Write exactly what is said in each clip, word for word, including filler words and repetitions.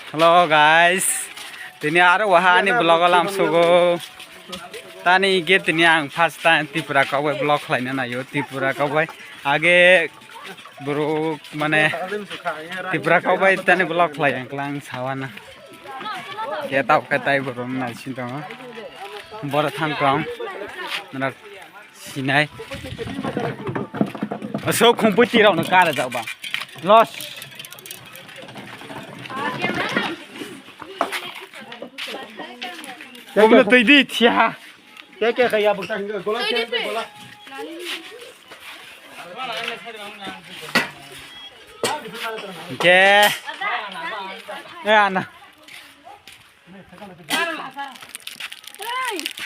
Hello guys, tini aro waha ani vlog o lamsugo. Tani ge tini ang first time Tripura kok bai vlog khlaina naio, Tripura kok bai. Age borok mane Tripura kok bai tani vlog khlai ang klang sawana. Ke tau ke tai borok nai sin tongo. Boro thang tong. Nara Sinai. Asok khumpu tirok no kara jao ba. Los. Obno tui di thia. Ke ke khaya bukta gola ke gola. Ke. Eh, ana.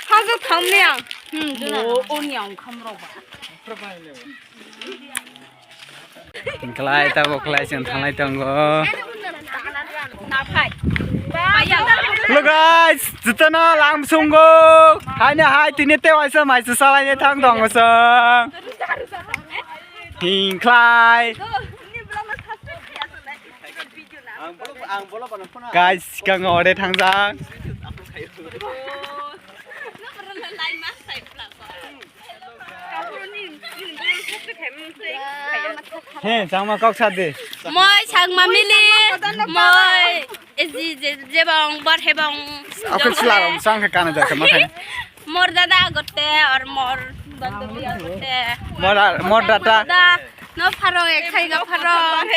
Hajo thamni ang. Hmm, juna. O, o ni ang khamrok ba. Hingklai tabo khlai chwng thanglai tongo. Na phai. Hello guys, jotono lamsungo. Haino hai tini tewaisa maisu salaini thang tongo chwng. Hingklai. Guys, sikang ore thangjak. He, changma kok sa de. Moi changma mili, moi eji je jebong bar hebong. Ako chila rom sang ke kana jaka makai. Mor dada gotte or mor bandobi gotte. Mor, mor dada. No pharong ek thai ga pharong.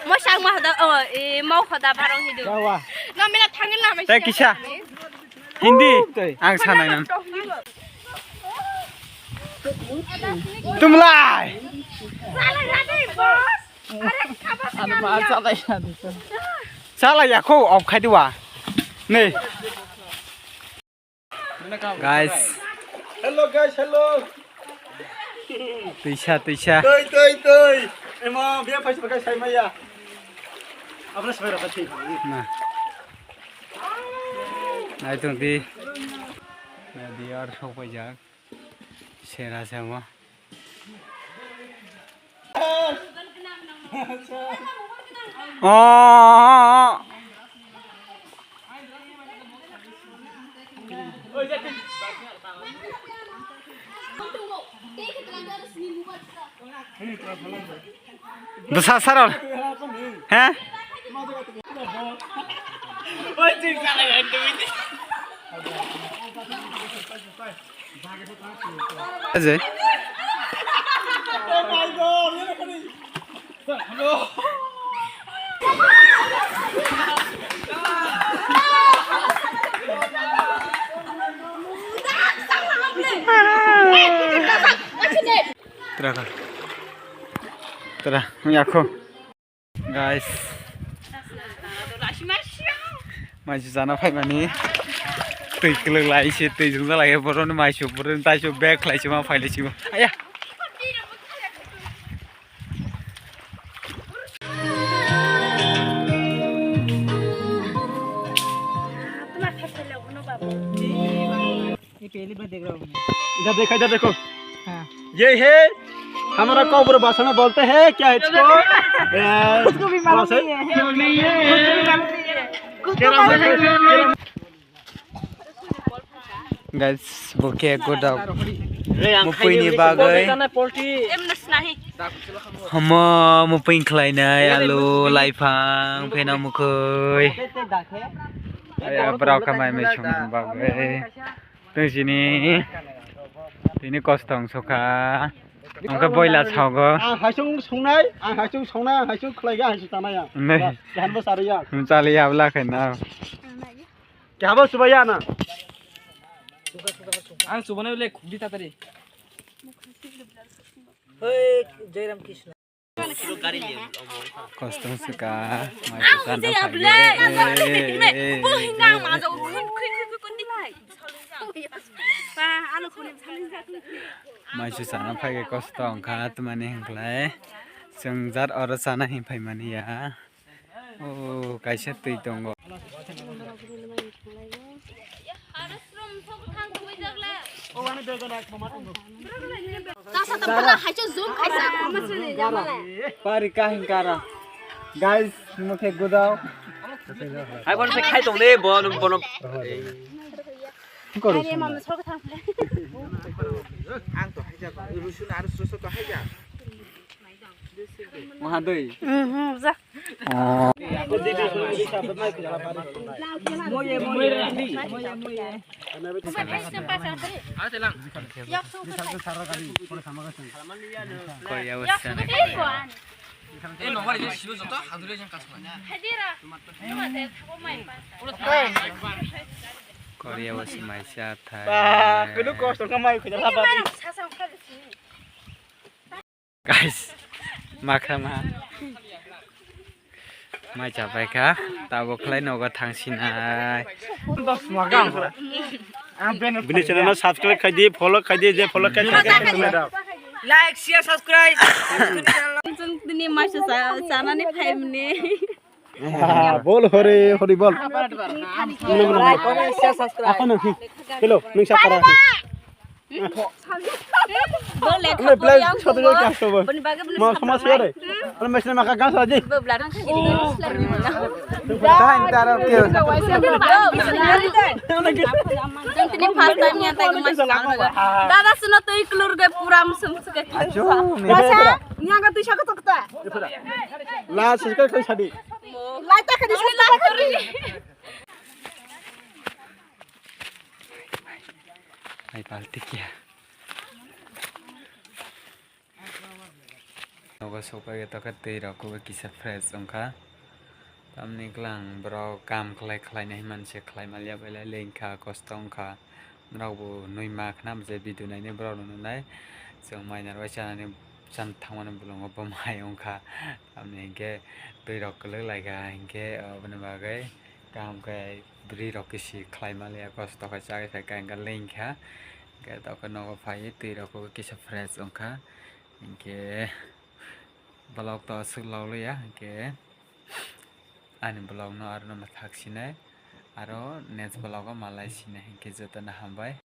Mo sang ma hoda o e mo hoda pharong hidu. No mela thangin na mai. Tei kisa. Hindi. Ang sanai nan. Tumlai. Ano ma salai ya dito. Salai ya ko of khai diwa. Nei. Guys. Hello guys, hello. Tuisa, tuisa. Tui, tui, tui. Emo, biya phaisa pakai sai maya. Abra sai raka thik. Na. Nai tong di. Na di ar sok paijak. Sera sama. Oh. Dosa sarol. He? Aje. Tara ka. Tara, yakho. Guys. Maisu chana phaimani. Twi kwlwk lai se, twi jwngjak lai boroni maisu, boroni taisu bag khlai se ma phai lai se ma. Aya. ये पहली बार देख रहा हूँ मैं। इधर देखो, इधर देखो। हाँ। ये है हमारा कॉकबोरो भाषा में बोलते हैं क्या है इसको? ए, उसको भी मालूम नहीं है। उसको भी मालूम नहीं है। खुद को मालूम नहीं है। Guys, bo khe godam. Mupuini bagwi. Hamo mupui khlainai alu, laifang, pheno mukhoi. Aya, borok kha mai mai song bagwi. Tei sini, tini kosto wng sukha. Wngkha boila sogo. Ang haisung sungnai, ang haisung sungnai, ang haisung khlaiga, ang haisung tanai ang. Nei. Kehan bo sariya. Chaliya abla khaina. Kehabo subaya na. Ang subana le khudi tatari. Hoi, Jai Ram Krishna. Kosto wng sukha, mai sukha na phai. Mai sukha na phai kosto wngkha, tmani hinklai. Chwng jat oro chana hin phai mani ya. O kaisa twi tongo. Pari kahing kara. Guys, mukhe gudao. Hai bono se khai tong de, bono, bono. Ang to haijak, rusun aro soso to haijak. Wahan doi. Mhm, ja. Korea wasa. Korea wasa maisa thai. Ba, kunu kosto kha mai khujak. Guys, ma kha ma. Mai chapai kha, tabuk khlai nogo thangsinai. Bini channel no subscribe khai di, follow khai di, je follow khai di. Like, share, subscribe. Chwng tini maisa cha-, chanani phaimani. Bol hore hori bol. Like, comment, share, subscribe. Hello, nwng sakara. Bole kha pori ang soto jai kasto bo. Boni bagwi boni ma sama sore. Ano mesne maka gas aji. Bo bla rang kha. Tang taro ke. Tini first time ya tai mas. Dada suno tui klur ge pura musum suke. Ajo. Nyanga tui saka tokta. La sika kai sadi. Lai ta kadi sala kori. Ai, palti kya? Nogo sokpaiwi tokhe twi rok kisa fresh wngkha. Tamni klang borok kam khlai khlai nai manse khlai maliya belai lengkha kosto wngkha. Norok bo nui ma khna je video nainai borok no nunai. Chwng mai narwai chanani chan thangmani bolongo bo mai wngkha. Tamni hinkhe twi rok kwlwk laikha hinkhe oboni bagwi. Kaham khe bwrwi rok kisi khlai maliya kosto khai chagwi phai kha hinkhe lengkha. Hinkhe tokhe nogo phaiwi twi rok kisa fresh wngkha. Hinkhe vlog to aswk log liya hinkhe ani vlog no aro no mwthak sinai aro next vlog o malai sinai hinkhe jotono hambai.